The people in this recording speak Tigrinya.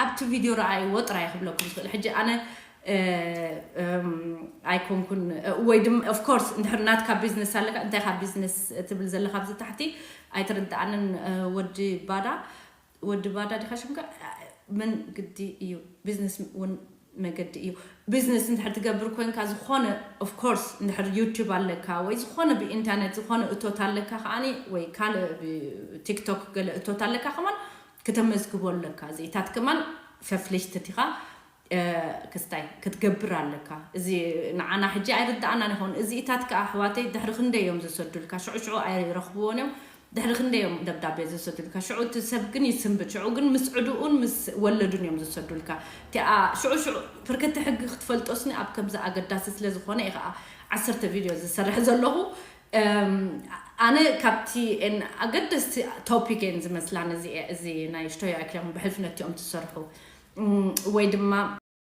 ኣብቲ ቪድዮ ረኣይዎ ጥራይ ክብለኩም ዝኽእል። ሕጂ ኣነ ኣይኮንኩን ወይ ድማ of course እንድሕር ናትካ ቢዝነስ ኣለካ፣ እንታይ ካብ ቢዝነስ ትብል ዘለካ ኣብዚ ታሕቲ ኣይትርድኣንን። ወዲ ባዳ፣ ወዲ ባዳ ዲኻ ሽምካ? ምን ግዲ እዩ፣ ቢዝነስ እውን መገዲ እዩ። ቢዝነስ እንድሕር ትገብር ኮንካ ዝኾነ of course እንድሕር ዩቲዩብ ኣለካ ወይ ዝኾነ ብኢንተርኔት ዝኾነ እቶት ኣለካ ከዓኒ ወይ ካልእ ብቲክቶክ ገለ እቶት ኣለካ ከማን ክተመዝግቦ ኣለካ። እዚኢታት ከማን ፈፍሊሽት ዲኻ ክስታይ ክትገብር ኣለካ። እዚ ንዓና ሕጂ ኣይርድኣናን ይኸውን። እዚኢታት ከዓ ኣሕዋተይ ድሕሪ ክንደይ እዮም ዝሰዱልካ? ሽዑ ሽዑ ኣይረኽብዎን እዮም። ድሕሪ ክንደይ እዮም ደብዳቤ ዝሰዱልካ? ሽዑ እቲ ሰብ ግን ይስንብድ። ሽዑ ግን ምስ ዕድኡን ምስ ወለዱን እዮም ዝሰዱልካ። እቲኣ ሽዑ ሽዑ ፍርክቲ ሕጊ ክትፈልጦስኒ ኣብ ከምዚ ኣገዳሲ ስለ ዝኾነ እየ ከዓ ዓሰርተ ቪድዮ ዝሰርሕ ዘለኹ። ኣነ ካብቲ ኣገደስቲ ቶፒክ እየን ዝመስላን እዚ ናይ ሽቶዮ ኣይክለኹም ብሕልፊ ነቲኦም ትሰርሑ ወይ ድማ